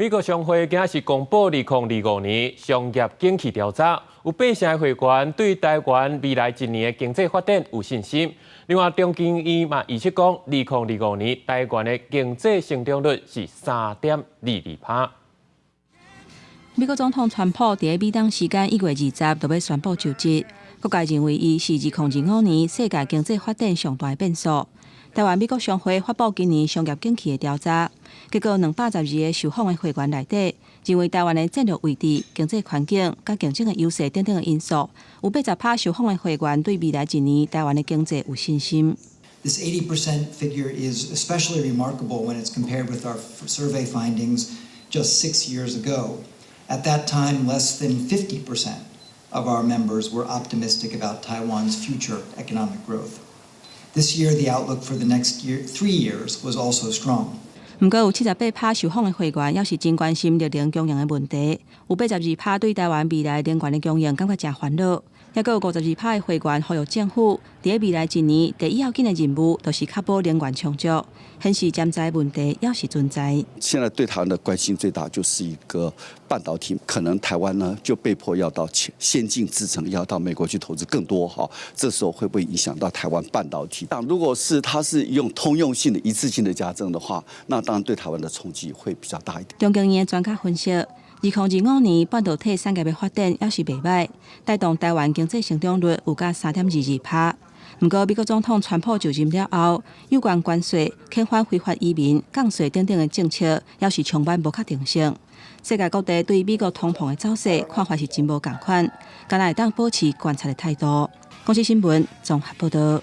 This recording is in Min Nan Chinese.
美國商會今仔日公布2025年商業景氣調查，有八成的會員對台灣未來一年的經濟發展有信心。另外，中經院嘛預測講，2025年台灣的經濟成長率是3.22趴。美國總統川普佇美東時間1月20就欲宣布就職，各界認為伊是2025年世界經濟發展上大的變數。台灣美國商會發布今年商業景氣的調查，結果212個受訪的會員內底，認為台灣的戰略位置、經濟環境佮競爭的優勢等等的因素，有80趴受訪的會員對未來一年台灣的經濟有信心。 This 80% figure is especially remarkable when it's compared with our survey findings just 6 years ago. At that time, less than 50% of our members were optimistic about Taiwan's future economic growth. This year, the outlook for the next year, 3 years was also strong. 毋過有78趴受訪的會員，猶是真關心綠能供應的問題。有82趴對台灣未來能源的供應感覺誠煩惱。猶閣有52趴的會員呼籲政府，佇未來一年第一要緊的任務，就是確保能源充足，顯示潛在問題猶是存在。現在對台灣的關心最大就是一個半導體，可能台灣呢就被迫要到先進製程，要到美國去投資更多哈。這時候會不會影響到台灣半導體？當如果是它是用通用性的一次性的加徵的話，那當然對台灣的衝擊會比較大一點。中經院的專家分析，2025年半導體產業的發展猶是袂䆀，帶動台灣經濟成長率有甲3.22趴。毋過美國總統川普就任了後，有關關稅、遣返非法移民、降稅等等的政策，猶是充滿無確定性。世界各地對美國通膨的走勢看法是真無仝款，敢若會當保持觀察的態度。公視新聞綜合報導。